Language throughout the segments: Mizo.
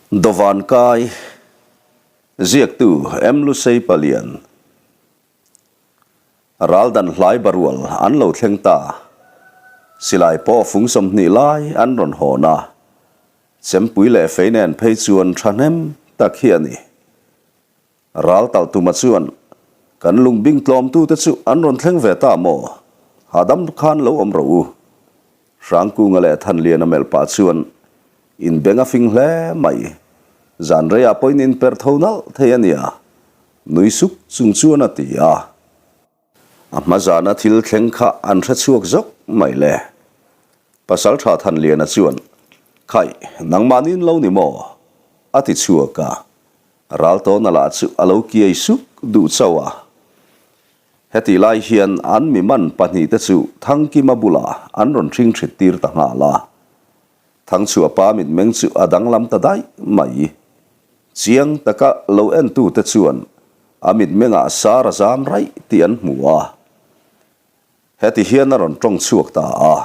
Dawvan kai ziaktu M. Lusei Palian Ral dan hlai barual an lo thleng ta. Silai pawh fung 20 lai an rawn hawn a. Chempui leh fei nen phei chuan thahnem tak hi a ni. Ral talh tuma chuan kan lungbing tlawmtute chu an rawn thleng ve ta maw? Hahdam khan lo awm rawh u. Hrangkunga leh Thanliana melh pah chuan inbeng a fing hle mai. Zan reiah pawhin inperh tho nalh thei a nia, nui suk chung chuan a ti a. A hma zana thil thleng kha an hre chhuak zawk mai le. Pasaltha Thanliana chuan, Khaih, nangmahniin lo ni maw? a ti chhuak a. Ral tawna lah chu a lo kiai suk duh chauh a. Hetih lai hian an mi man pahnihte chu Thangkima bulah an rawn hring hrit tir ta nghal a. Thangchhuahpa mitmeng chu a danglam ta daih mai. Chiang taka lo entute chuan a mitmengah sar a zam raih tih an hmu a. Heti hian a rawn tawng chhuak ta a.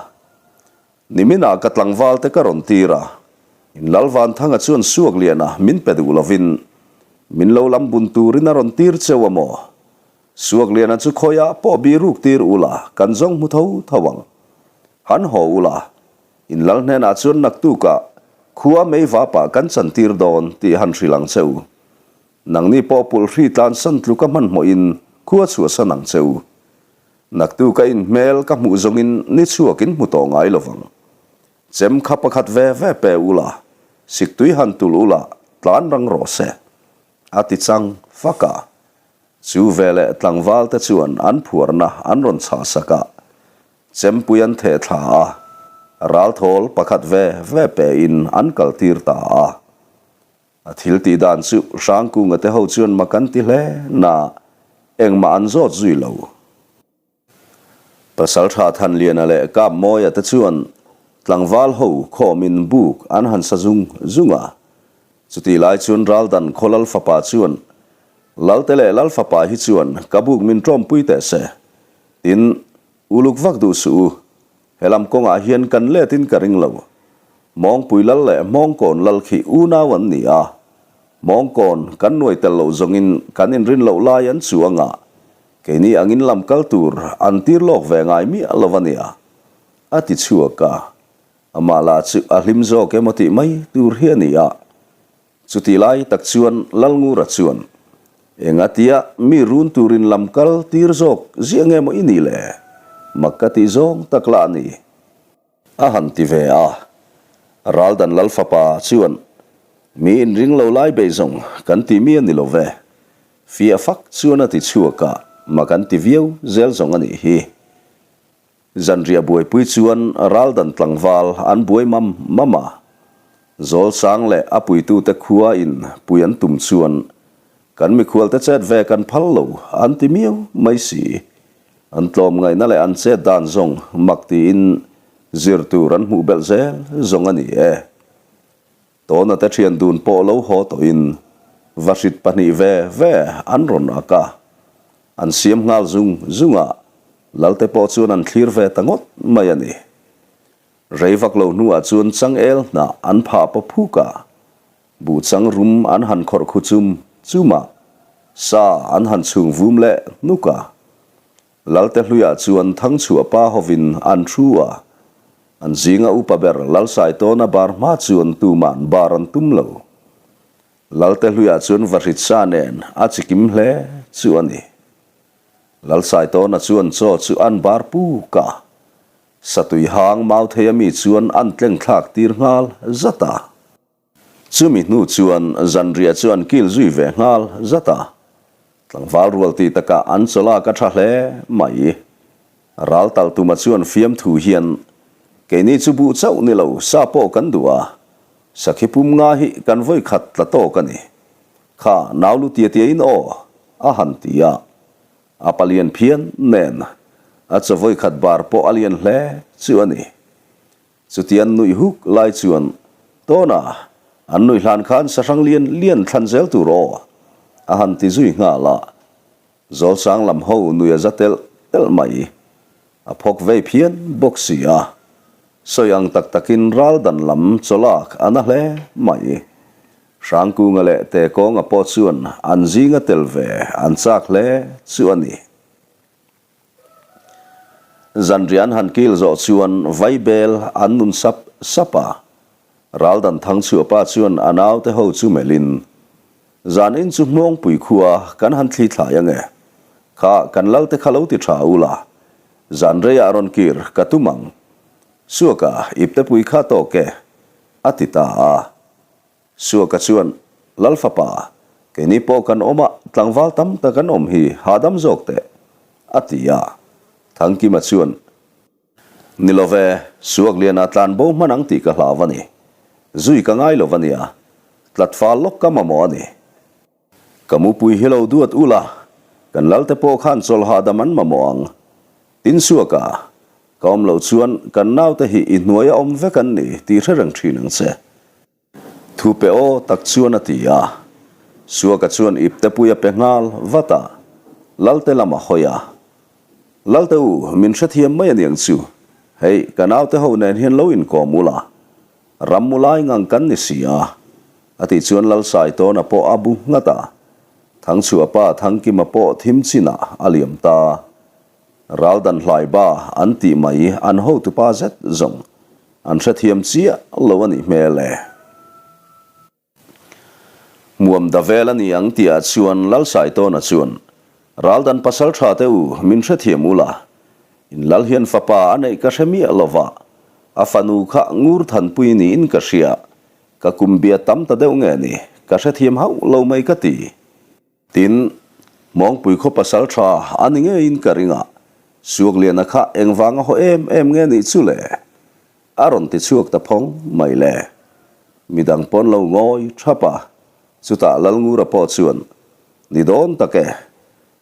Niminah ka tlangval te ka rawn tir a, in Lalvanthanga chuan suak liana min pe duh lovin min lo lam bun turin a rawn tir cheu a maw? Suak liana chu khawiah pawh biruk tir ula kan zawng hmu tho tho ang. Han haw ula, in Lal hnenah chuan naktukah khua meivapah kan chan tir dawn tih han hrilh ang cheu. Nangni pawh pulhri tlansan tluka hmanhmawhin khua chhuahsan ang cheu. Naktu ka in hmel ka hmuh zawngin ni chhuak in hmu tawh ngai lovang. Chem kha pakhat ve ve pe ula, siktui han tulh ula tlan rang rawh se, a ti chang fak a. Chu veleh tlangval te chuan an phuarna an rawn chhah sak a, chempui an theh thla a, ralthawl pakhat ve ve pe in an kal tir ta a. A thil tih dan chu Hrangkunga te ho chuan mak an ti hle na, engmah an zawt zui lo. Pasaltha Thanliana leh Kapmawia te chuan tlangval ho khawmin buk an han sa zung zung a. Chutih lai chuan Raldan khaw Lal fapa chuan, Lalte leh Lal fapa hi chuan ka buk min tawmpui teh se. Tin, uluk vak duh suh u. Helam kawngah hian kan letin ka ring lo. Mawngpui lal leh Hmawngkawn lal khi unau an ni a. Hmawngkawn kan nuai tel loh zawngin kan inrin loh lai an chu anga keini angin lam kal tur an tir lawk ve ngai miah lo a nia, a ti chhuak a. Amah lah chu a hlim zawk emaw tih mai tur hi a ni a. Chutih lai tak chuan Lalngura chuan, Engatia mi run turin lam kal tir zawk ziah nge maw i nih le? Mak ka tih zawng tak lah a ni. A han ti ve a. Raldan Lal fapa chuan, Mi inring lo lai bei zawng kan ti mi a ni lo ve. Fiah fak chuan a ti chhuak a, mak an ti viau zel zawng a nih hi. Zanriah buaipui chuan Raldan tlangval an buai mam mam a. Zawlsang leh a puitute khua in pui an tum chuan kan mikhualte chet ve kan phal lo an ti miau mai si. An tlawmngaihna leh an chet dan zawng mak tiin zir tur an hmuh belh zel zawng a ni e. Tawna te thian dun pawh lo haw tawhin vahrit pahnih ve ve an rawn ak a, an siam nghal zung zung a, Lalte pawh chuan an thlir ve ta ngawt mai a ni. Rei vak lo hnuah chuan changel hnah an phah paw phuk a, buhchang rum an han khawrh khu chum chum a, sa an han chhung vum leh hnuk a. Lalte hluiah chuan Thangchhuah pa hovin an thu a, an zinga upa ber Lalsaitawna bar hma chuan tuman bar an tum lo. Lalte hluiah chuan Vahritsa nen a chikim hle chu a ni. Lalsaitawna chuan chaw chu an bar puk a, satui hang mau thei ami chuan an tleng thlak tir nghal zat a. Chumi hnu chuan zanriah chu an kil zui ve nghal zat a, tlangval rual ti takah an chawlak a tha hle mai. Ral taltuma chuan fiamthu hian, Keini chu buh chauh ni lo, sa pawh kan duh a, sakhi pum nga hi kan vawi khat tla tawk a ni. Kha nau lu tia tia in aw, a han ti a. A palian phian nen, a chaw vawi khat bar pawh a lian hle chu a ni. Chutian nuih huk lai chuan Tawna an nuih hlan khan sahrang lian lian thlan zel tur aw a han ti zui nghal a, Zawlsang lam ho nui a za telh telh mai. A phawk vei phian bawk si a, sawi ang tak takin ral dan lam chawlak a na hle mai. Hrangkunga leh Tekawnga pawh chuan an zinga tel ve an chak hle chu a ni. Zanriah an han kil zawh chuan vaibel an nun sap sap a. Raldan Thangchhuahpa chuan a naute ho chu melhin, Zan in chu Hmawngpui khua kan han thli thlai ange. Kha kan lalte kha lo ti tha ula, zan reiah rawn kir ka tum ang. Suaka iptepui kha tawk e, a ti ta a. Suaka chuan, Lal fapa, keini pawh kan awm a, tlangval tam tak an awm hi hahdam zawk teh, a ti a. Thangkima chuan, Ni lo ve, Suakliana tlan bo hman ang tih ka hlau a ni. Zui ka ngai lo va nia, tlatfal lawk ka mamawh a ni. Ka mupui hi lo duat ula, kan lalte pawh khan chawlh hahdam an mamawh ang. Tin Suaka, ka awm loh chuan kan naute hi i hnuaia awm vek an ni tih hre reng thin ang che. Thu pe aw tak chuan a ti a. Suaka chuan iptepui a pe nghal vat a, Lalte lam a hawi a. Lalte u, min hrethiam mai aniang chu. Hei, ka naute ho nen hian lo inkawm ula. Ram mu lai ngang kan ni si a. A tih chuan Lalsaitawna pawh a bu nghat a. Thangchhuahpa Thangkima pawh thim chinah a liam ta. Raldan hlaiba an tih mai an hotupa zet zawng an hrethiam chiah lo a nih hmel e. Hmuam da vel a ni ang tihah chuan Lalsaitawna chuan, Raldan pasal tha te u, min hrethiam ula. In lal hian fapa a neih ka hre miah lova, a fanu kha ngur thanpui niin ka hria, ka kum bia tam ta deuh nge ni, ka hrethiam hauh lo mai ka ti. Tin, Mawngpui khaw pasal tha a ni ngeiin ka ring a, Suakliana kha engvang a haw em em nge nih chu le? A rawn ti chhuak ta phawng mai le. Midang pawn lo ngawi thap a, chutah Lalngura pawh chuan, Ni dawn tak e,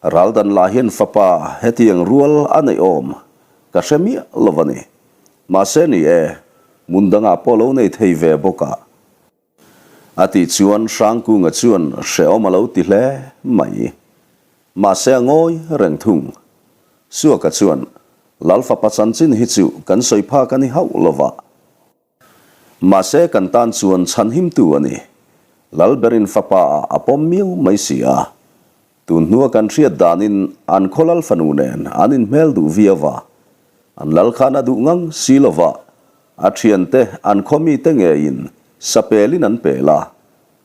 Raldan lah hian fapa hetiang rual a neih awm ka hre miah lo a ni. Mahse ni e, hmun dangah pawh lo nei thei ve bawk a. A tih chuan Hrangkunga chuan hrehawm a lo ti hle mai. Mahse a ngawi reng thung. Suaka chuan, Lal fapa chanchin hi chu kan sawi phak a ni hauh lo va. Mahse kan tan chuan chhanhimtu a ni. Lal berin fapa ah a pawm miau mai si a. Tun hnua kan hriat danin an khaw lal fanu nen an inhmel duh viau va. An lal khan a duh ngang si lo va. A thiante an khaw mite ngeiin sapelin an pel a,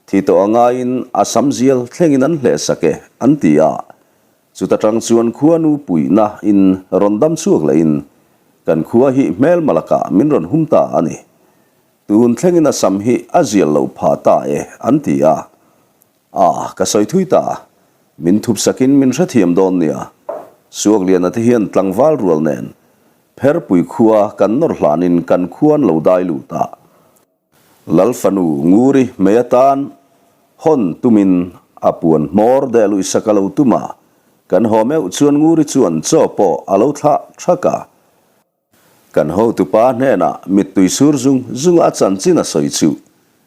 thi tawh a ngaiin a sam zial thlengin an hlehsak e an ti a. Chuta tang chuan khuanu puihna in rawn dam chhuak lehin kan khua hi hmelma lakah min rawn hum ta a ni. Tun thlengin a sam hi a zial loh phah ta e an ti a. A, ka sawi thui ta. Min thup sakin min hrethiam dawn nia. Suakliana te hian tlangval rual nen Pherpui khua kan nawr hlanin kan khua an lo dai lut a. Lal fanu Nguri hmei atan hawn tumin a puan hmawr deh luih sak a lo tum a. Kan haw meuh chuan Nguri chuan chaw pawh a lo thlah thak a. Kan hotupa hnenah mittui sur zung zunga a chanchin a sawi chu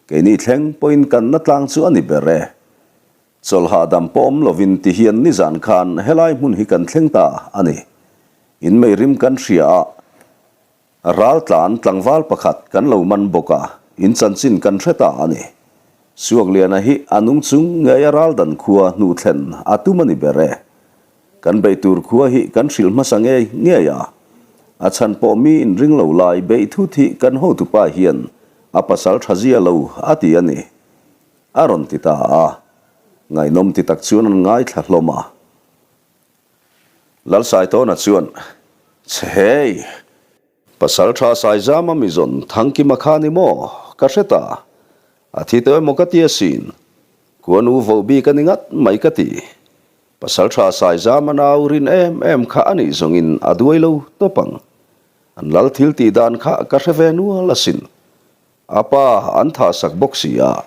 keini thleng pawhin kan na tlang chu a ni ber e. Chawlh hahdam pawh awm lovin ti hian nizan khan helai hmun hi kan thleng ta a ni. In meirim kan hria a, raltlan tlangval pakhat kan lo man bawk a, in chanchin kan hre ta a ni. Suakliana hi a nung chung ngei a raldan khua hnuh thlen a tum a ni ber e. Kan beih tur khua hi kan hrilh hmasa ngei ngei a, a chhan pawh mi inring lo lai beih thut hi kan hotupa hian a pasal tha zia lo a ti a ni, a rawn ti ta a. Ngaihnawm ti tak chuan an ngaithla hlawm a. Lalsaitawna chuan, Chhe hei! Pasal tha Saizama mizawn Thangkima kha ni maw? Ka hre ta. A thi tawh emaw ka ti asin. Khuanu voh bik a ni ngat mai ka ti. Pasal tha Saizama nau rin em em kha a nih zawngin a duai lo tawp ang. An lal thil tih dan kha ka hre ve nual asin. A pa an thah sak bawk si a,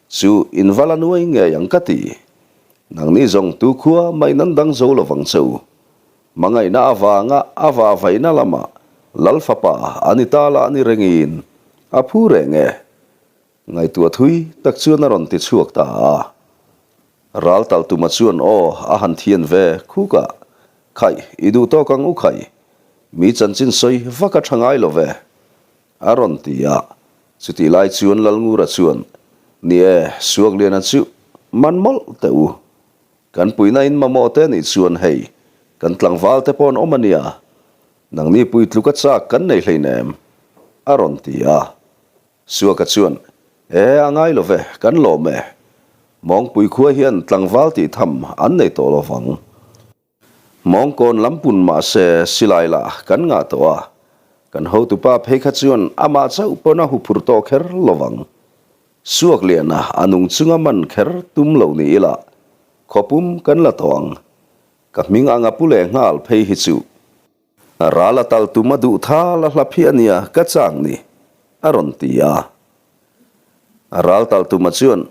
chu in va la nuai ngei ang ka ti. Nangni zawng tu khua mah in an dang zo lovang che u. Hmangaihna avanga a vahvaihna lamah Lal fapa a ni ta lah ni rengin a phu reng e. Ngaihtuah thui tak chuan a rawn ti chhuak ta a. Ral taltuma chuan aw a han thian ve khuk a, Khaih, i duh tawk ang u khaih. Mi chanchin sawi vak a tha ngai lo ve. A rawn ti a. Chutih lai chuan Lalngura chuan. Ni e, Suakliana chu man mawlh teh u. Kan puihna in mamawh te nih chuan hei, kan tlangval te pawh an awm a nia. Nangni pui tluka chak kan nei hleinem, a rawn ti a. Suaka chuan, E, a ngai lo ve, kan lawm e. Mawngpui khua hian tlangval tih tham an nei tawh lo vang. Mawngkawn lam pun mah se silai lah kan ngah tawh a, kan hotupa phei kha chuan amah chauh pawn a huphur tawh kher lo vang. Suak liana a nung chunga man kher tum lo ni ila, khawpum kan la tawh ang. Ka hming anga pu leh nghal phei hi chu. Ral a tal tum a duh thal a hlap hi a nia ka chak ni, a rawn ti a. Ral tal tuma chuan,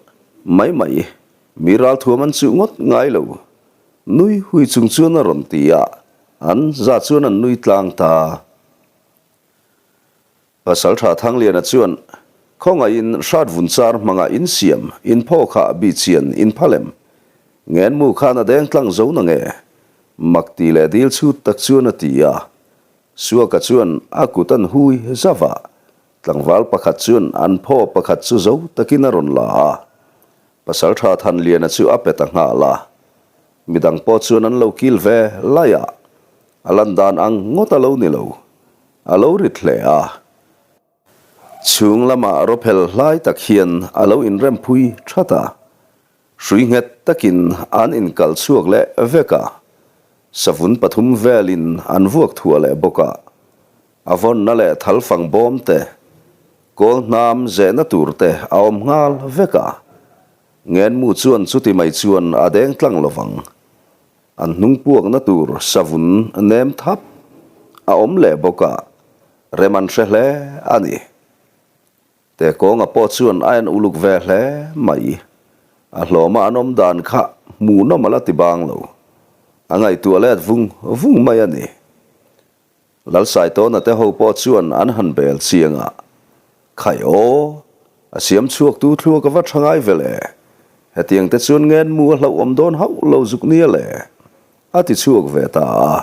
Mai mai, mi ral thuam an chuh ngawt ngai lo, nui hui chung chuan a rawn ti a, an za chuan an nui tlang ta. Pasalṭha Thangliana chuan, Khawngaihin hrat vun char hmanga in siam, in phaw kha bi chian in phal em? Ngenmu khan a deng tlang zo na nge? Mak ti leh dil chhut tak chuan a ti a. Suaka chuan a kut an hui zauh a, tlangval pakhat chuan an phaw pakhat chu zo takin a rawn la a. Pasalṭha Thanliana chu a pe ta nghal a. Midang pawh chuan an lo kil ve laih a, a lan dan ang ngawt a lo ni lo. A lo rit hle a. Chhung lamah rawphel hlai tak hian a lo inremphui that a. Hrui nghet takin an inkal chhuak leh vek a. Savun pathum velin an vuak thuah leh bawk a. A vawnna leh thalfang bawm te, kawl hnam zehna tur te a awm nghal vek a. Ngenmu chuan chuti mai chuan a deng tlang lovang. An hnung puakna tur savun nem thap a awm leh bawk a, rem an hre hle a ni. Te kawnga pawh chuan a en uluk ve hle mai. A hlawma an awm dan kha hmuhnawm a la ti bang lo. A ngaihtuah let vung vung mai a ni. Lalsaitawna te ho pawh chuan an han bel chiang a, Khai aw, a siam chhuak tu thluak a va tha ngai ve le, hetiang te chuan ngenmu a hlauhawm dawn hauh lo zuk nia le, a ti chhuak ve ta a.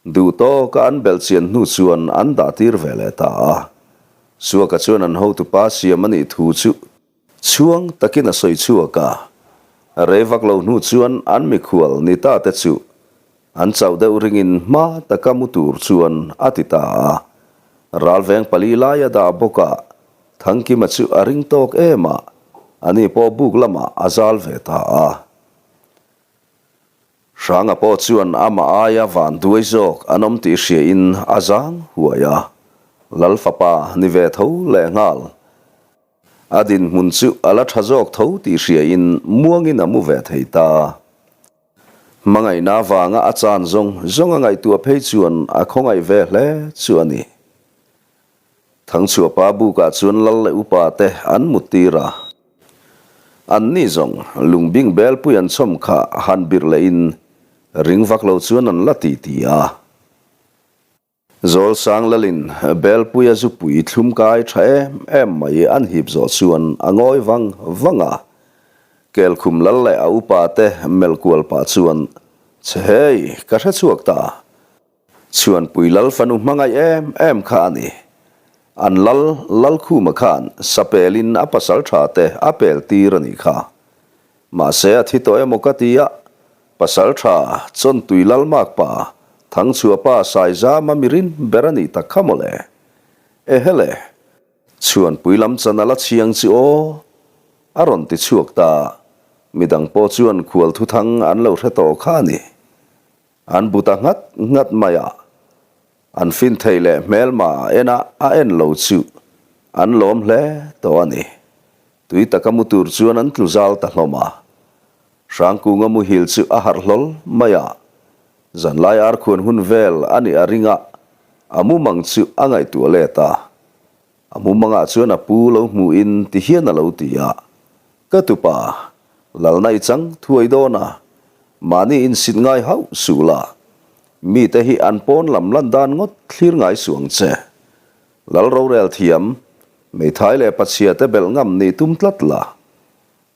Duh tawka an belh chian hnu chuan an dah tir ve leh ta a. Suaka chuan an hotupa siam a nih thu chu chhuang takin a sawi chhuak a. Rei vak lo hnu chuan an mikhual ni ta te chu An chauh deuh ringin hma taka mu tur chuan a ti ta a. Ralveng pali lai a dah bawk a, Thangkima chu a ring tawk em a, ani pawh buk lamah a zal ve ta a. Hranga pawh chuan amah aia van duai zawk an awm tih hriain a zang huai a, Lal fapa ni ve tho lehnghal. A dinhmun chu a la tha zawk tho tih hriain muangin a mu ve thei ta. Hmangaihna avanga a chan zawng zawng a ngaihtuah phei chuan a khawngaih ve hle chu a ni. Thangchhuahpa bukah chuan lal leh upa te an mut tir a. Anni zawng lungbing belpui an chhawm kha han birh lehin ring vak lo chuan an la ti ti a. Zawlsang lalin Belpuia zupui thlum kai tha em em mai an hip zawh chuan a ngawi vang vang a. Kelkhum lal leh a upa te melh kual pah chuan, Che hei, ka hre chhuak ta. Chhuanpui lal fanu hmangaih em em kha a ni. An lal Lalkhuma khan sapelin a pasal tha te a pel tir a nih kha. Mahse a thi tawh emaw ka ti a, Pasal tha Chawntui Lalmak pa, Thangchhuah pa Saizama mirin ber a nih tak kha mawle. Ehele! Chhuanpui lam chan a la chhiang chu aw! A rawn ti chhuak ta. Midang pawh chuan khual thuthang an lo hre tawh kha a ni. An bu ta nghat nghat mai a. An fin thei leh hmelma a en a, a en lo chu an lawm hle tawh a ni. Tui taka mu tur chuan an tlu zal ta hlawm a. Hrangkunga muhil chu a harh hlawl mai a, zanlai arkhuan hun vel a nih a ring a, a mumang chu a ngaihtuah let a. A mumangah chuan a pu lo hmuhin ti hian a lo ti a, Ka tupa, lalna i chang thuai dawn a, mahni insit ngai hauh suh la, mite hi an pawn lam lan dan ngawt thlir ngai suh ang che. Lal rorel thiam, meithai leh pachhia te belh ngam nih tum tlat la,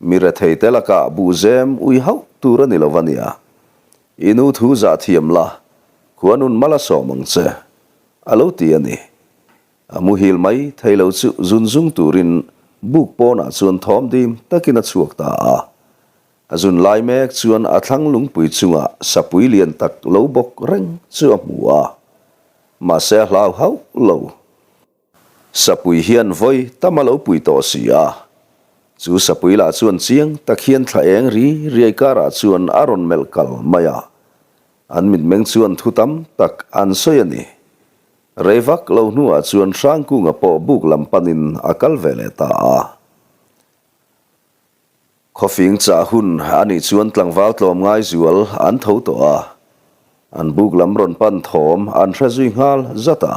Mi rethei te lakah buhzem ui hauh tur a ni lo va nia. I nu thu zah thiam la, khua nun mal a sawm ang che, a lo ti a ni. A muhil mai thei lo chu zun zung turin buk pawnah chuan thawm dim takin a chhuak ta a. A zun lai mek chuan a thlang lungpui chungah sapui lian tak lo bawk reng chu a hmu a, mahse a hlau hauh lo. Sapui hian vawi tam a lo pui tawh si a, chu sapui lah chuan chiang tak hian thla eng ri riai karah chuan a rawn melh kal mai a, an mitmeng chuan thu tam tak an sawi a ni. Rei vak lo hnuah chuan Hrangkunga pawh buk lam panin a kal ve leh ta a. Khawfing chah hun a nih chuan tlangval tlawmngai zual an tho tawh a, an buk lam rawn pan thawm an hre zui nghal zat a.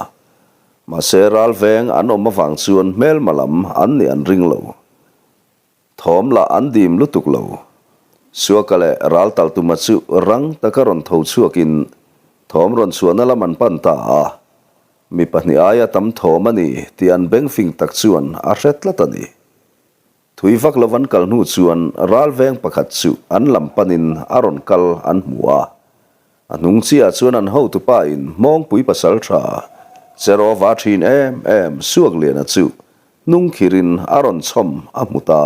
Mahse ral veng an awm avang chuan hmelma lam an nih an ring lo. Thawm lah an dim lutuk lo. Suaka leh ral taltuma chu rang taka rawn tho chhuakin thawm rawn chhuahna lam an pan ta a. Mi pahnih aia tam thawm a ni tih an bengfing tak chuan a hre tlat a ni. Thui vak lo an kal hnu chuan ral veng pakhat chu an lam panin a rawn kal an hmu a. A hnung chiah chuan an hotupa in Hmawngpui pasal tha Cherawva thin em em Suakliana chu hnung khirin a rawn chhawm a hmu ta.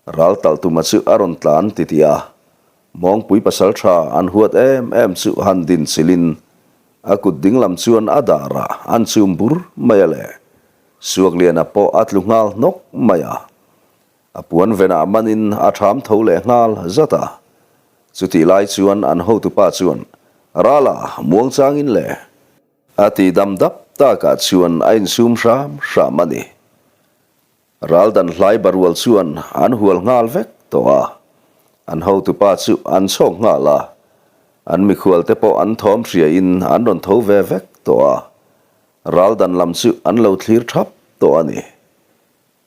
Ral talhtuma chu a rawn tlan titih a. Hmawngpui pasal tha an huat em em chu han din chilin a kut dinglam chuan a darah an chum bur mai a le. Suakliana pawh a tlu nghal hnawk mai a, a puan venah manin a ṭham tho leh nghal zat a. Chutih lai chuan an hotupa chuan, Rala, muangchangin le! A ti dam dap takah chuan a insum hram hram a ni. Ral dan hlai barual chuan an hual nghal vek tawh a, an hotupa chu an chhawk nghal a, an mikhualte pawh an thawm hriain an rawn tho ve vek tawh a. Ral dan lam chu an lo thlir thap tawh a ni.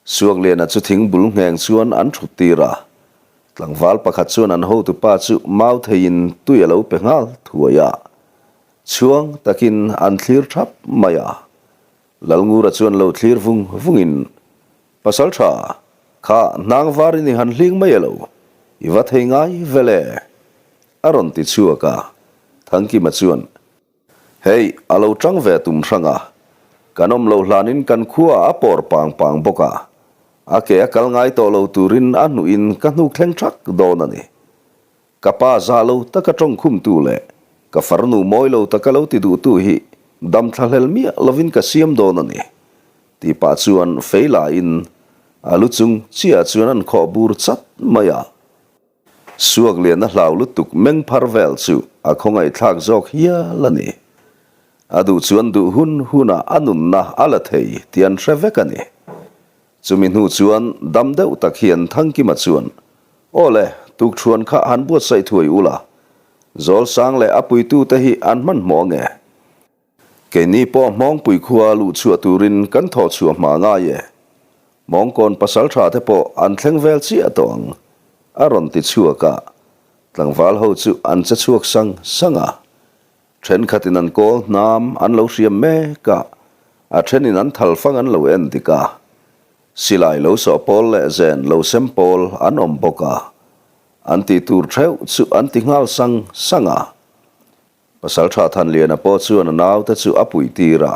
Suakliana chu thing bul ngheng chuan an thut tir a, tlangval pakhat chuan an hotupa chu mau theiin tui a lo pe nghal thuai a, chhuang takin an thlir thap mai a. Lalngura chuan lo thlir vung vungin, Pasal tha, kha hnang varin i han hling mai elo, i va thei ngai vel e, a rawn ti chhuak a. Thangkima chuan, Hei, a lo tang ve tum hrang a, kan awm loh hlanin kan khua a pawr pang pang bawk a, a ke a kal ngai tawh lo turin a hnuhin ka hnuk thleng thak dawn a ni. Ka pa za lo taka tawng khumtu leh ka farnu mawi lo taka lo ti duhtu hi dam thlahlel miah lovin ka siam dawn a ni, tih pah chuan fei lain a lu chung chiah chuan an khawh bur chat mai a. Suak lian a hlau lutuk meng phar vel chu a khawngaihthlak zawk hial a ni. A duh chuan duh hun hunah a nunna a la thei tih an hre vek a ni. Chumi hnu chuan dam deuh tak hian Thangkima chuan, Aw le, tukṭhuan kha han buatsaih thuai ula, Zawlsang leh a puitute hi an hmanhmawh ange. Keini pawh Hmawngpui khua luh chhuah turin kan thawh chhuah hma ngai e. Hmawngkawn pasal tha te pawh an thleng vel chiah tawh ang, a rawn ti chhuak a. Tlangval ho chu an che chhuak sang sang a. Thenkhatin an kawl hnam an lo hriam mek a, a thenin an thal fang an lo en dik a. Silai lo sawh pawl leh zen lo sem pawl an awm bawk a. An tih tur theuh chu an ti nghal sang sang a. Pasalṭha Thanliana pawh chuan a naute chu a puih tir a,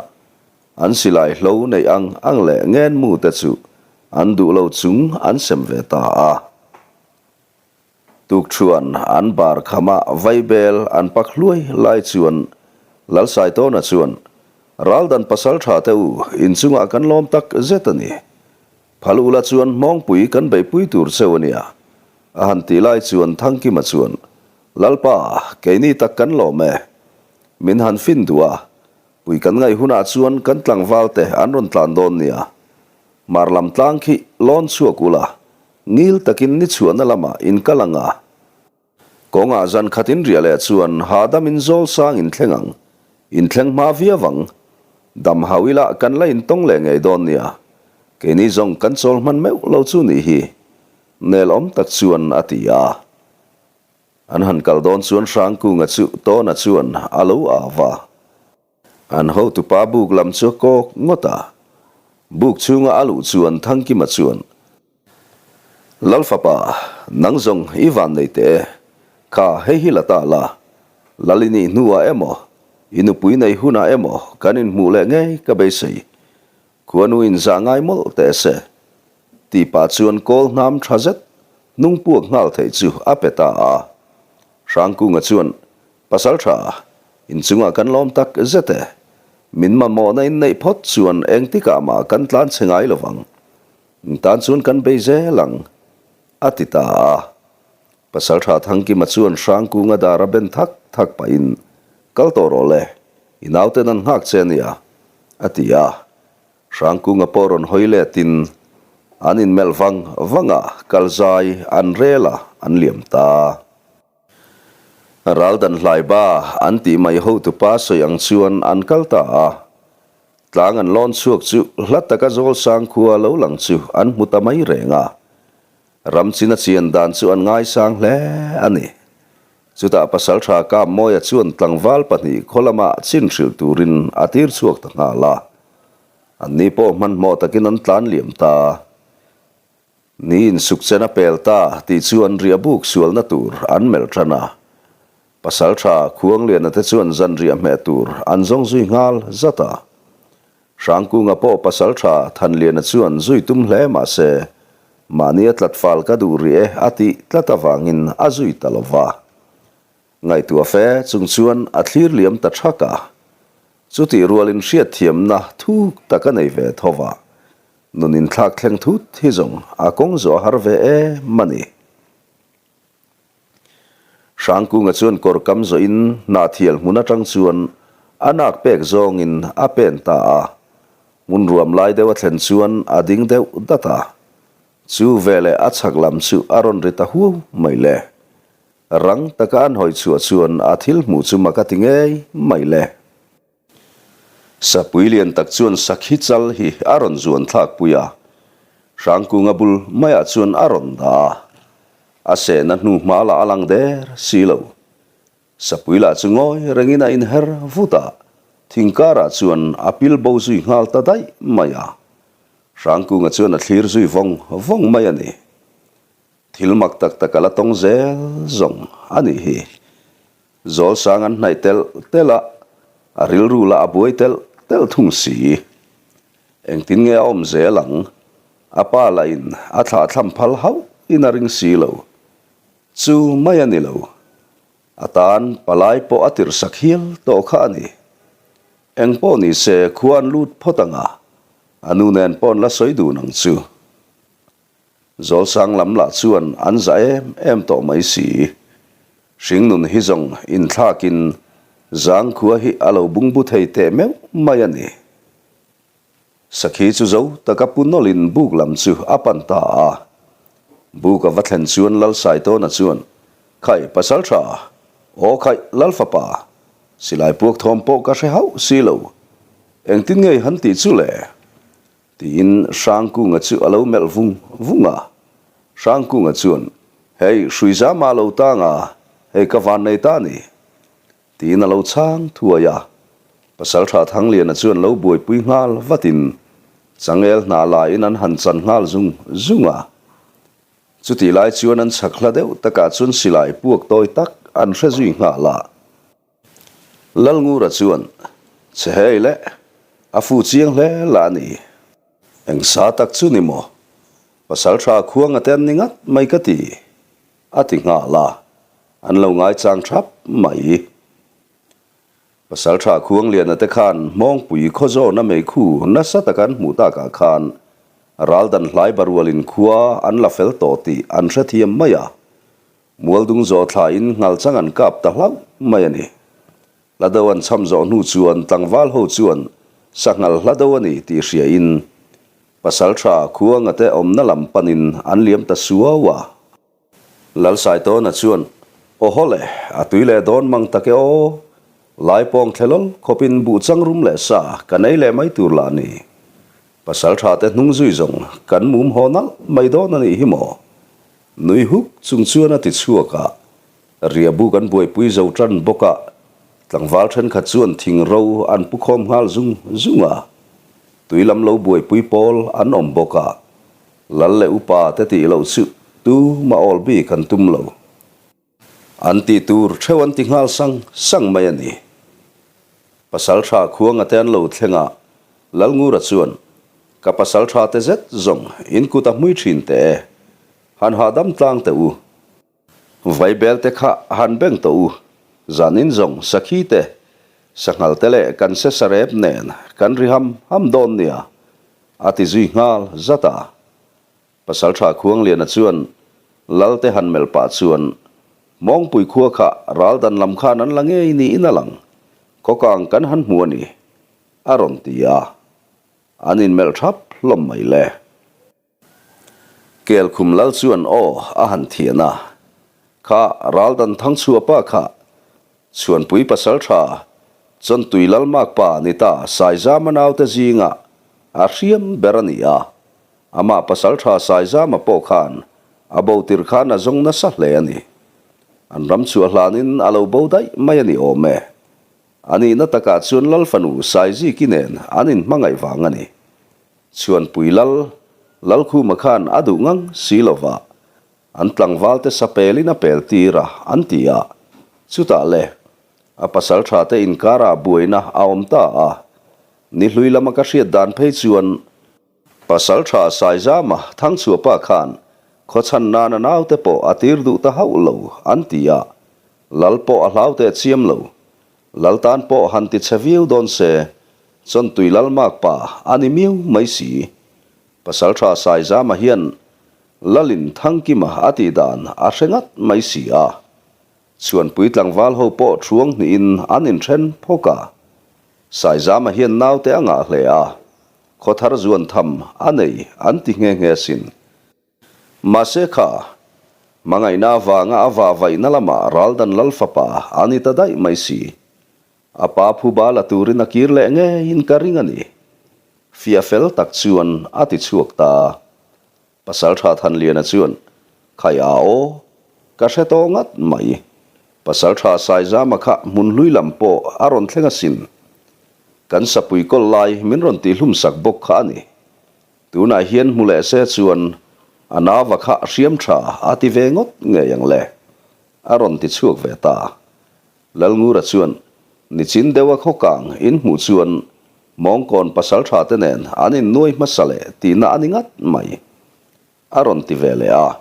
an silai hlo neih ang ang leh ngenmu te chu an duh lo chung an sem ve ta a. Tukṭhuan an bar khama vaibel an pak hluai lai chuan Lalsaitawna chuan, Raldan pasalṭha te u, inchungah kan lawm tak zet a ni. Phal ula chuan hmawngpui kan beihpui tur cheu a nia. A han tih lai chuan Thangkima chuan, Lalpa, keini tak kan lawm e. Min han fin duh a, pui kan ngaih hunah chuan kan tlangval te an rawn tlan dawn nia. Hmar lam tlang khi lawn chhuak ula, ngil takin ni chhuahna lamah in kal ang a. Kawngah zan khat in riah leh chuan hahdam in zawl sang in thleng ang, in thleng hma viau ang. Dam hau ila kan la intawng leh ngei dawn nia. Keini zawng kan chawl hman meuh lo chu nih hi. Nel awm tak chuan a ti a. An han kal dawn chuan Hrangkunga chu Tawna chuan a lo au va. An hotupa buk lam chu a kawk ngawt a. Buk chhunga a luh chuan Thangkima chuan, Lalfapa, nang zawng i van nei teh e. Kha hei hi la ta la. Lal i nih hnuah emaw, i nupui nei hunah emaw kan inhmuh leh ngei ka beisei. Khuanu inzah ngai mawlh teh se. Tih pah chuan kawl hnam tha zet hnung puak nghal theih chu a pe ta a. Hrangkunga chuan, Pasal tha, inchungah kan lawm tak zet e. Min mamawhna in neih phawt chuan engtikah mah kan tlan chhe ngai lo vang. In tan chuan kan bei zel ang, a ti ta a. Pasal tha Thangkima chuan Hrangkunga dar a ben thak thak pahin, Kal tawh rawh le, i nauten an nghak che a nia, a ti a. Hrangkunga pawh rawn hawi letin an inmelh vang vang a, kal zai an rel a, an liam ta. Ral dan hlai ba an tih mai hotupa sawi ang chuan an kal ta a. Tlang an lawn chhuak chu hla taka Zawlsang khua lo lang chu an hmu ta mai reng a. Ram chin a chian dan chu an ngaisang hle a ni. Chutah Pasaltha Kammawia chuan tlangval pahnih khaw lama chin hrilh turin a tir chhuak ta nghal a. Anni pawh hmanhmawh takin an tlan liam ta. Ni insukchen a pel ta tih chu an riah buk sualna tur an melh tan a. Pasaltha Khuangliana te chuan zanriah hmeh tur an zawng zui nghal zat a. Hrangkunga pawh pasaltha Thanliana chuan zui tum hle mah se, mahni a tlat fal ka duh rih e a tih tlat avangin a zui ta lo va. Ngaihtuah fe chung chuan a thlir liam ta thak a. Chutih rualin hriatthiamna thuk tak a nei ve tho va. Nun inthlak thleng thut hi zawng a kawng zawh a har ve em a ni. Hrangkunga chuan kawr kam zawhin hnahthial hmun atang chuan a nak pek zawngin a pen ta a. Hmun ruam lai deuh a thlen chuan a ding deuh dat a. Chu veleh a chhak lam chu a rawn ri ta huau mai le. Rang taka an hawi chhuah chuan a thil hmuh chu mak a ti ngei mai le. Sapui lian tak chuan sakhi chal hi a rawn zuan thlak pui a, Hrangkunga bul maiah chuan a rawn dah a, a sehna hnu hma lah a lang der si lo. Sapui lah chu ngawi rengin a inher vut a, thing karah chuan a pil bo zui nghal ta daih mai a. Hrangkunga chuan a thlir zui vawng vawng mai a ni. Thil mak tak tak a la tawng zel zawng a nih hi. Zawlsang an hnaih telh telh a, a rilru lah a buai telh telh thung si. Engtin nge a awm zel ang? A pa lahin a thlahthlam phal hauh in a ring si lo. Chu mai a ni lo. A tan palai pawh a tirhsak hial tawh kha a ni. Eng pawh ni se khua an lut phawt ang a, a nu nen pawh an la sawi dun ang chu. Zawlsang lam lah chuan an za em em tawh mai si. Hringnun hi zawng inthlakin zangkhua hi a lo bungbu thei teh meuh mai a ni. Sakhi chu zo taka pu nawlin buk lam chu a pan ta a. Buk a va thlen chuan Lalsaitawna chuan, Khaih Pasaltha, aw khaih Lalfapa, silai puak thawm pawh ka hre hauh si lo. Engtin ngei han tih chu le? Tiin Hrangkunga chu a lo melh vung vung a. Hrangkunga chuan, Hei, Hruizama a lo tang a, hei ka van nei ta a ni. Tiin a lo chhang thuai a. Pasaltha Thangliana chuan lo buaipui nghal vatin changel hna laiin an han chan nghal zung zung a. Chutih lai chuan an chhak hla deuh takah chuan silai puak tawi tak an hre zui nghal a. Lalngura chuan, Che hei le, a fu chiang hle la a ni. Eng sa tak chu ni maw? Pasaltha khuanga te an ni ngat mai ka ti, a ti nghal a, an lo ngaichang thap mai. Pasaltha Khuangliana te khan Hmawngpui khawzawna meikhu nasa taka an hmuh takah khan raldan hlai barualin khua an la fel tawh tih an hrethiam mai a. Mualdung zawh thlain nghalchang an kap ta hlauh mai a ni. Hlado an chham zawh hnu chuan tlangval ho chuan sanghal hlado a ni tih hriain Pasaltha Khuanga te awmna lam panin an liam ta suau a. Lalsaitawna chuan, Aw haw le, a tui leh dawn mang tak e aw. Laipawng thlelawlh khawpin buhchang rum leh sa kan ei leh mai tur lah ni. Pasaltha te hnung zui zawng kan mum haw nalh mai dawn a nih hi maw? Nui huk chung chuan a ti chhuak a, riahbu kan buaipui zo tan bawk a, tlangval thenkhat chuan thing ro an pu khawm nghal zung zung a, tui lam lo buaipui pawl an awm bawk a, lal leh upa te tih loh chu tumah awl bik an tum lo. An tih tur theuh an ti nghal sang sang mai a ni. Pasaltha Khuanga te an lo thleng a, Lalngura chuan. Ka pasaltha te zet zawng in kut a hmui thin teh e. Han hahdam tlang teh u. Vaibel te kha han beng tawh u. Zanin zawng sakhi te, sanghal te leh kan se sarep nen kan ri ham ham dawn nia, a ti zui nghal zat a. Pasaltha Khuangliana chuan Lalte han melh pah chuan Mawngpui khua kha ral dan lam khan an la ngei niin a lang, khawkang kan han hmu a ni, a rawn ti a. An inmelh thap hlawm mai le. Kelkhum lal chuan aw a han thian a, Kha Raldan Thangchhuahpa kha Chhuanpui Pasaltha Chawntui Lalmakpa ni ta Saizama naute zinga a hriam ber a ni a, amah Pasaltha Saizama pawh khan a bo tir khan a zawng nasa hle a ni. An ram chhuah hlanin a lo bo daih mai a ni awm e. A nihna takah chuan Lalfanu Saiziki nen an inhmangaih vang a ni. Chhuanpui Lal, Lalkhuma khan a duh ngang si lo va, an tlangvalte sa pelin a pel tir a, an ti a. Chutah le, a pasal tha te inkarah buaina a awm ta a. Ni hlui lama ka hriat dan phei chuan, pasal tha Saizama Thangchhuahpa khan khawchhan nana naute pawh a tir duh ta hauh lo, an ti a. Lal pawh a hlau teh chiam lo. Lal tan pawh han ti chhe viau dawn se, Chawntui Lalmak pa a ni miau mai si. Pasaltha Saizama hian Lalin Thangkima a tih dan a hre ngat mai si a. Chhuanpui tlangval ho pawh thuang hnihin an inthen phawk a. Saizama hian naute a ngah hle a, khawthar zuan tham a nei an ti nghe nghe asin. Mahse kha, hmangaihna avanga a vahvaihna lamah Raldan Lal fapa a ni ta daih mai si. A pa phuba la turin a kir leh ngeiin ka ring a ni. Fiah fel tak chuan a ti chhuak ta. Pasaltha Thanliana chuan, Khai a aw, ka hre tawh ngat mai. Pasaltha Saizama kha hmun hlui lam pawh a rawn thleng asin. Kan sapui kawl lai min rawn tihhlum sak bawk kha a ni. Tunah hian hmu leh se chuan a nava kha hriam tha a ti ve ngawt ngei ang le, a rawn ti chhuak ve ta. Lalngura chuan nichin deuha khawkang in hmuh chuan Mawngkawn pasal tha te nen an innuai hmasa leh tihna a ni ngat mai, a rawn ti ve leh a.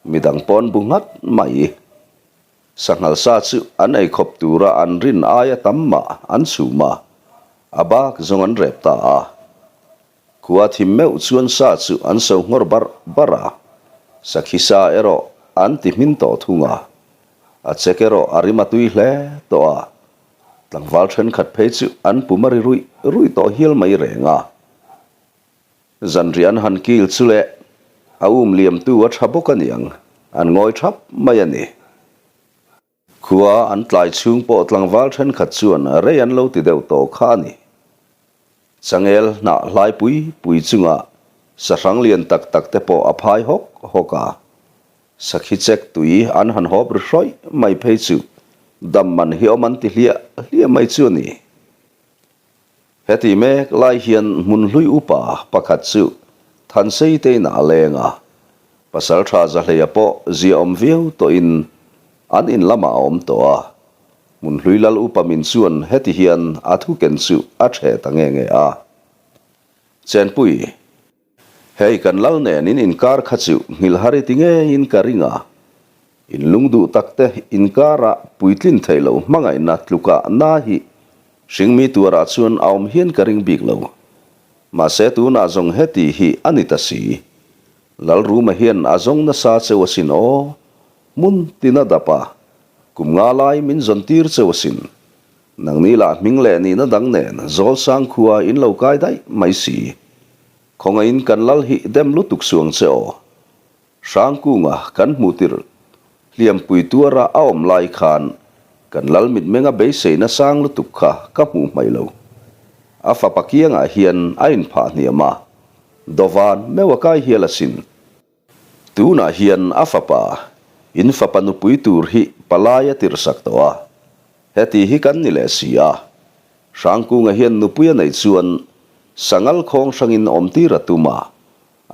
Midang pawn bu nghat mai. Sanghal sa chu an ei khawp tura an rin aia tam mah an chhum a, a bak zawng an rep ta a. Khua thim meuh chuan sa chu an so nghawr barh barh a, sakhi sa erawh an ti hmin tawh thung a, a chek erawh a rim a tui hle tawh a, tlangval thenkhat phei chu an pum a ri ruih ruih tawh hial mai reng a. Zanriah an han kil chu leh a um liamtu a tha bawk a niang, an ngawi thap mai a ni. Khua an tlai chhung pawh tlangval thenkhat chuan rei an lo ti deuh tawh kha a ni. Changel hnah hlai pui pui chunga sahrang lian tak tak te pawh a phai hawk hawk a. Sakhi chek tui an han hawp ri hrawih mai phei chu dam man hi awm an ti hliah hliah mai chu a ni. Heti mek lai hian hmun hlui upa pakhat chu Thansei tein a leng a, Pasaltha Zahleia pawh ziaawm viau tawhin an in lamah a awm tawh a. Hmun hlui lal upa min chuan heti hian a thu ken chu a ṭheh ta nge nge a. Chenpui, hei kan lal nen in inkar kha chu nghilhhari ti ngeiin ka ring a, In lung duh tak te inkara puitlin theih loh hmangaihna tluka na hi hringmi tuarah chuan a awm hian ka ring bik lo. Mahse tunah zawng heti hi a ni ta si. Lalruma hian a zawng nasa cheu asin aw. Hmun tina dap a, kum nga lai min zawn tir cheu asin. Nangni lah hming leh nihna dang nen Zawlsang khua in lo kai daih mai si. Khawngaihin kan lal hi dem lutuk suang che aw. Hrangkunga kan hmuh tirh hliampui tuara a awm lai khan kan lal mitmenga beiseina sang lutuk kha ka hmuh hmaih lo. A fapa kiangah hian a inphah hniam a, dawvan meuh a kai hial asin. Tunah hian a fapa, in fapa nupui tur hi palai a tirhsak tawh a, heti hi kan ni leh si a. Hrangkunga hian nupui a neih chuan sangal khawng hrangin awmtir a tum a,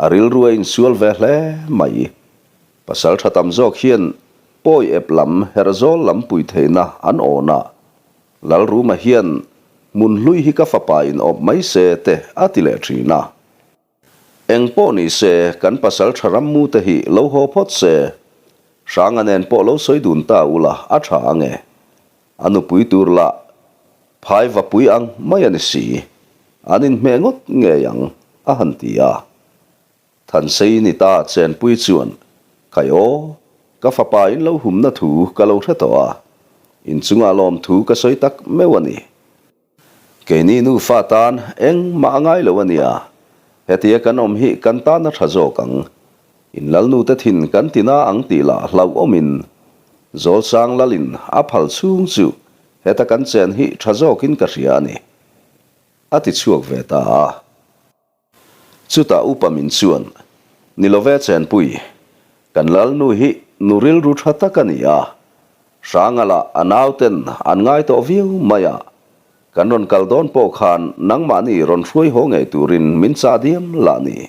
A rilru a insual ve hle mai. Pasal tha tam zawk hian pawi ep lam herhzawl lam pui theihna an awn a. Lalruma hian hmun hlui hi ka fapa in awp mai se te a ti leh thin a. Eng pawh ni se, kan pasal tha rammu te hi lo haw phawt se, Hranga nen pawh lo sawi dun ta ula a tha ang e. A nupui tur lah phai vapui ang mai a ni si, an inhmeh ngawt ngei ang, a han ti a. Thansei ni ta chenpui chuan, Khai aw, ka fapa in lo humna thu ka lo hre tawh a, inchungah lawmthu ka sawi tak meuh a ni. Keini nufa tan engmah a ngai lo a nia, hetia kan awm hi kan tan a tha zawk ang. In lalnute thin kan ti na ang tih lah hlauhawmin Zawlsang lalin a phal chhung chu heta kan chen hi tha zawkin ka hria a ni, a ti chhuak ve ta a. Chutah upa min chuan, Ni love Chenpui, kan lalnu hi nu rilru tha tak a ni a, Hranga lah a nauten an ngai tawh viau mai a, kan rawn kal dawn pawh khan nangmahni rawn hruai haw ngei turin min chah diam lah ni.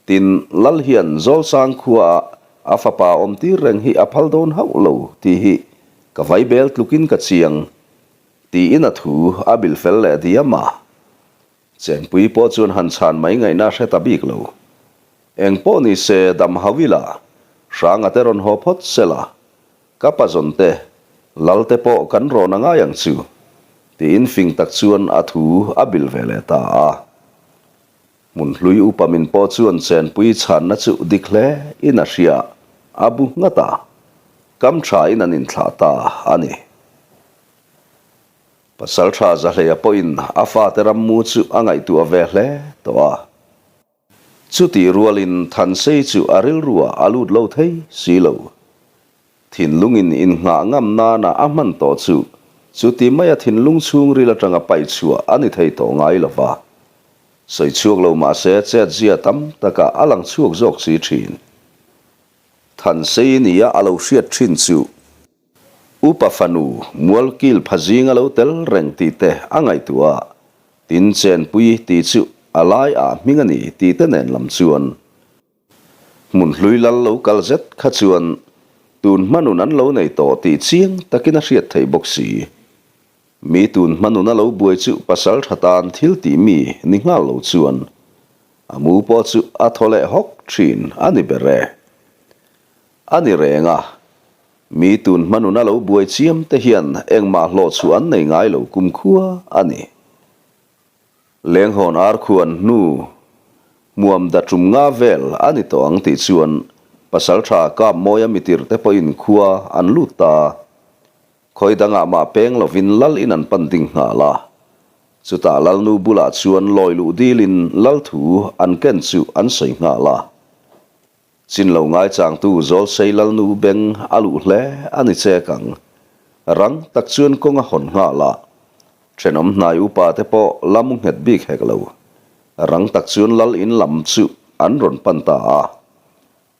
Tin, lal hian Zawlsang khuaah a fapa awm tir reng hi a phal dawn hauh lo tih hi ka vaibel tlukin ka chiang, tiin a thu a bilh fel leh diam a. Chenpui pawh chuan han chhan mai ngaihna a hre ta bik lo. Eng pawh ni se dam hau ila, Hranga te rawn haw phawt se la, ka pazawn te, Lal te pawh kan rawn a ngai ang chu, tiin fing tak chuan a thu a bil ve leh ta a. Hmunhlui upa min pawh chuan Chenpui chhanna chu dik hle in a hria, a bu nghat a, kam tha in an inthlah ta a ni. Pasalṭha Zahleia pawhin a fate rammu chu a ngaihtuah ve hle tawh a. Chutih rualin Thansei chu a rilruah a lut lo thei si lo. Thinlungin innghah ngam nana a hman tawh chu chuti maia thinlung chhungril atanga paih chhuah a ni thei tawh ngai lo va. Sawi chhuak lo mah se chetzia tam takah a lang chhuak zawk si ṭhin. Thansei nia a lo hriat ṭhin chu Upa fanu Mualkil phazing a lo tel reng tih te a ngaihtuah a, tin chenpui tih chu a lai ah hming a ni tih te nen lam chuan hmun hlui lal lo kal zet kha chuan tun hmanun an lo nei tawh tih chiang takin a hriat theih bawk si. Mi tun hmanun a lo buai chu pasal tha tan thil tih mi ni nghal lo chuan a mu pawh chu a thaw leh hawk thin a ni ber e. A ni reng a, Mi tun hmanuna lo buai chiam te hian engmah hlawh chhuah an nei ngai lo kumkhua a ni. Lenghawn ar khuan hnu hmuam da tum nga vel a ni tawh ang tih chuan Pasaltha Kapmawia mitir te pawhin khua an lut ta. Khawi dangah mah peng lovin lal in an pan ding nghal a. Chutah lalnu bulah chuan lawi luh dilin lal thu an ken chu an sawi nghal a. Chin lo ngaichangtu Zawlsei Lalnu beng a luh hle a ni chek ang. Rang tak chuan kawng a hawn nghal a, thenawm hnai upa te pawh la mu nghet bik hek lo. Rang tak chuan Lal in lam chu an rawn pan ta a.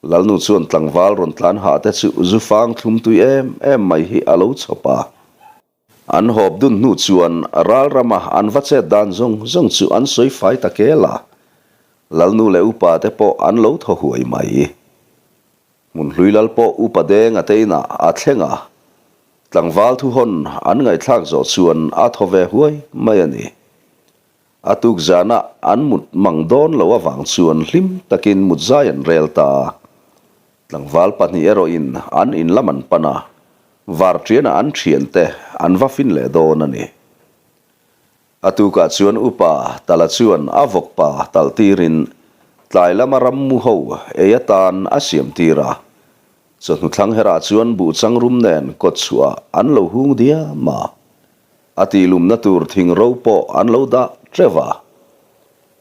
Lalnu chuan tlangval rawn tlan hah te chu zu fang thlum tui em em mai hi a lo chhawp a. An hawp dun hnu chuan ral rama an va chet dan zawng zawng chu an sawi fai ta kel a, Lalnu leh upa te pawh an lo thaw huai mai. Hmunhlui lal pawh upa denga te inah a thleng a, tlangval thuhawn an ngaihthlak zawh chuan a thaw ve huai mai a ni. A tuk zanah an mut mang dawn lo avang chuan hlim takin mut zai an rel ta a. Tlangval pahnih erawhin an in lam an pan a, varṭianah an ṭhiante an va fin leh dawn a ni. A tukah chuan upa Tala chuan a vawkpa talh tirin tlai lama rammu ho ei atan a siam tir a. Chawhnu thlang herah chuan buhchang rum nen kawt chhuah an lo hung diam a. A tihlumna tur thing ro pawh an lo dah teuh a.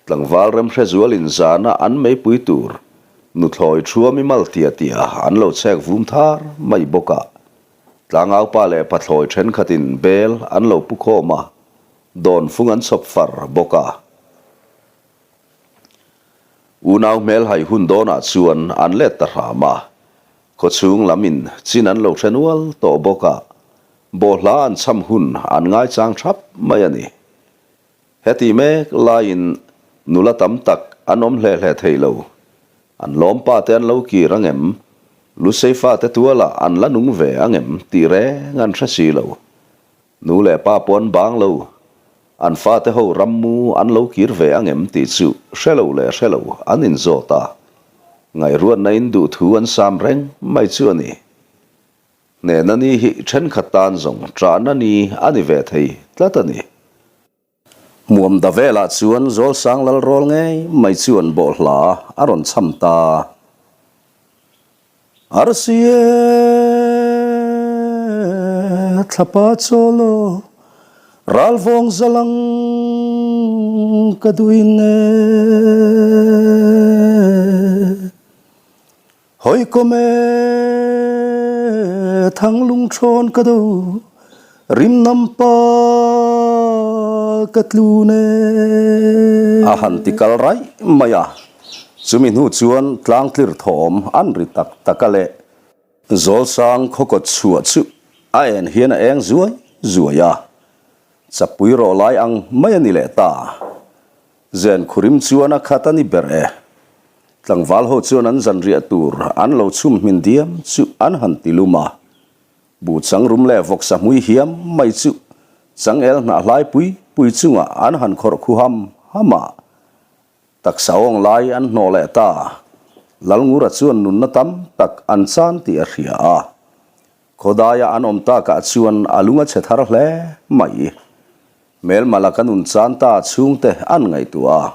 Tlangval Remhrezualin zana an meipui tur nuthlawi thuami mal tia tia an lo chhek vum thar mai bawk a. Tlangaupa leh pathlawi thenkhatin bel an lo pu khawm a, dawnfung an chhawp far bawk a. Unau hmelhai hun dawnah chuan an let ta hram a, khawchhung lamin chin an lo hre nual tawh bawk a, bawhhla an cham hun an ngaichang thap mai a ni. Heti mek laiin nula tam tak an awm hle hle thei lo. An lawmpa te an lo kir ang em? Lusei fate tualah an la nung ve ang em tih reng an hre si lo. Nu leh pa pawh an bang lo. An fate ho rammu an lo kir ve ang em tih chu hre lo leh hre lo an inzawt a, ngaihruatna in duh thu an sam reng mai chu a ni. Hnehna ni hi thenkhat tan zawng ṭahna ni a ni ve thei tlat a ni. Hmuam da velah chuan Zawlsang lal rawl ngei mai chuan bawhhla a rawn cham ta. Arsi e, thlapa chawl aw, ralvawng zalang ka duhin e. Hawikom e, thanglung thawn ka do, rimnam pa ka tlun e. A han ti kal raih mai a, chumi hnu chuan tlangtlir thawm an ri tak tak a leh. Zawlsang khawkawt chhuah chu a en hian a eng zuai zuai a, chapui rawh lai ang mai a ni leh ta. Zen khurim chuan a khat a ni ber e. Tlangval ho chuan an zanriah tur an lo chhum hmin diam chu an han ti lum a. Buh changrum leh vawksa hmui hiam mai chu changel hnah hlai pui pui chungah an han khawrh khu ham ham a. Taksa awng lai an hnawh leh ta. Lalngura chuan nunna tam tak an chan tih a hria a. Khawdaia an awm takah chuan a lung a chhe thar hle mai. Hmelma laka nun chan ta chhungte an ngaihtuah a.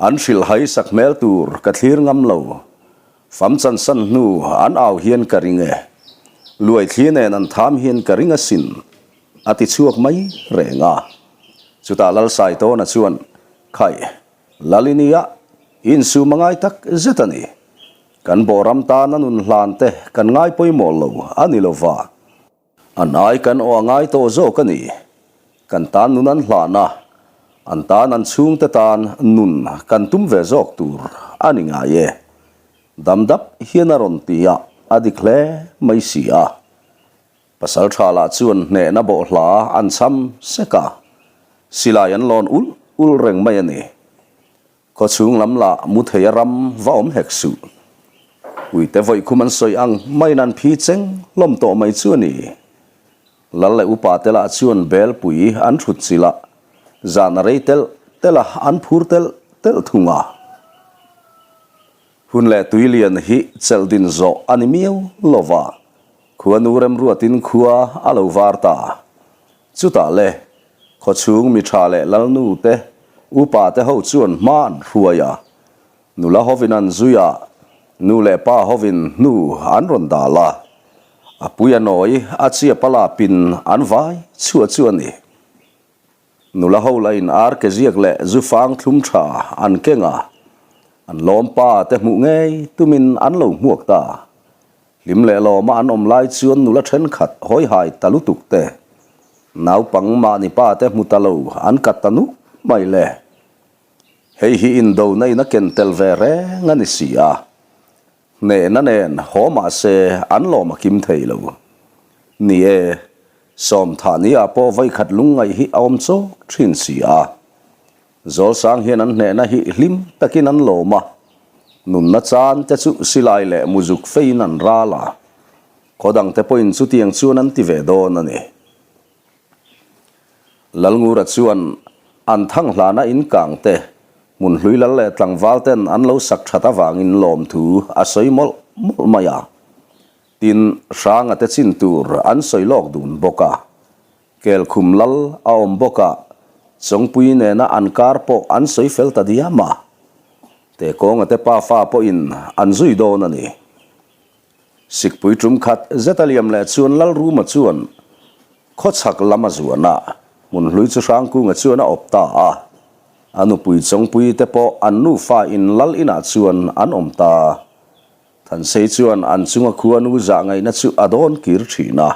An hrilhhai sak hmel tur ka thlir ngam lo. Fam chansan hnu an au hian ka ring e. Luai thli nen an tham hian ka ring asin, a ti chhuak mai reng a. Chutah Lalsaitawna chuan, Khaih, Lalinia, i insum a ngai tak zet a ni. Kan bawhram tana nun hlan te kan ngai pawimawh lo a ni lo va. An ai kan aw a ngai tawh zawk a ni. Kan tan nun an hlan a, an tan an chhungte tan nun kan tum ve zawk tur a ni ngai e. Dam dap hian a rawn ti a, a dik hle mai si a. Pasal tha lah chuan hnehna bawhhla an cham sek a, silai an lawn ulh ulh reng mai a ni. Khawchhung lam lah mu thei a ram va awm hek suh. Uite vawikhum an sawi ang maiin an phi cheng hlawm tawh mai chu a ni. Lal leh upa te lah chuan belpui an thut chilh a, zan a rei telh telh a, an phur telh telh thung a. Hun leh tui lian hi chelh din zawh a ni miau lo va, khua nu remruatin khua a lo var ta. Chutah le, khawchhung mi tha leh lalnu te, upa te ho chuan hma an hruai a, nula hovin an zui a, nu leh pa hovin hnu an rawn dal a, a pui a nawi a chiap a lapin an vai chhuah chu a ni. Nula ho lain ar ke ziak leh zu fang thlum tha an keng a, an lawm pa te hmuh ngei tumin an lo hmuak ta. Hlim leh lawma an awm lai chuan nula thenkhat hawihai ta lutuk te, naupang mahni pa te hmu ta lo an kat ta nuk mai le. Hei hi indona in a ken tel ve reng a ni si a, hnehna nen haw mah se an lawm a kim thei lo. Ni e, Sawmthah ni ah pawh vawikhat lungngaih hi a awm chawk thin si a. Zawlsang hian an hnehna hi hlim takin an lawm a, nunna chan te chu silai leh muzuk feiin an ral a, khaw dangte pawhin chutiang chuan an ti ve dawn a ni. Lalngura chuan an thang hlana inkang te hmunhlui lal leh tlangval ten an lo sak that avangin lawmthu a sawi mawlh mawlh mai a, tin Hranga te chin tur an sawi lawk dun bawk a. Kelkhum lal a awm bawk a, Chawngpui nena an kar pawh an sawi fel ta diam a. Tekawnga te pafa pawhin an zui dawn a ni. Sikpui tum khat zet a liam leh chuan Lalruma chuan khawchhak lam a zuan a, hmunhlui chu Hrangkunga chuan a awp ta a. A nupui Chawngpui te pawh an nufa in lal inah chuan an awm ta. Thansei chuan an chunga khuanu zah ngaihna chu a dawn kir thin a.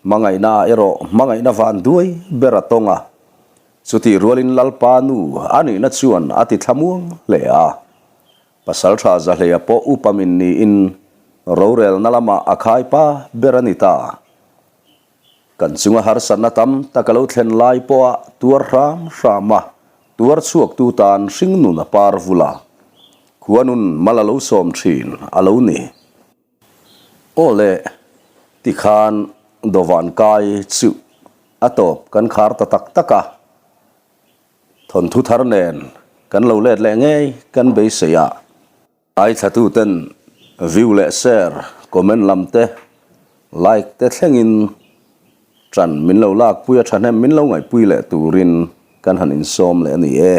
Hmangaihna erawh hmangaihna van duai ber a tawng a, chutih rualin Lalpa nu a nihna chuan a ti thlamuang hle a. Pasaltha Zahleia pawh upa min niin rorelna lamah a khai pa ber a ni ta. Kan chunga harsatna tam tak a lo thlen lai pawha tuar hram hram a, tuar chhuaktu tan hringnun a par vul a, khuanun mal a lo sawm thin a lo ni. Aw le, tikhan dawvan kai chu A tawp kan khar ta tak tak a, thawnthu thar nen kan lo let leh ngei kan beisei a. Aithlatuten view leh share, comment lam te, like te thlengin ṭan min lo lakpui a ṭhahnem min lo ngaihpui leh turin kan han insawm leh a ni e.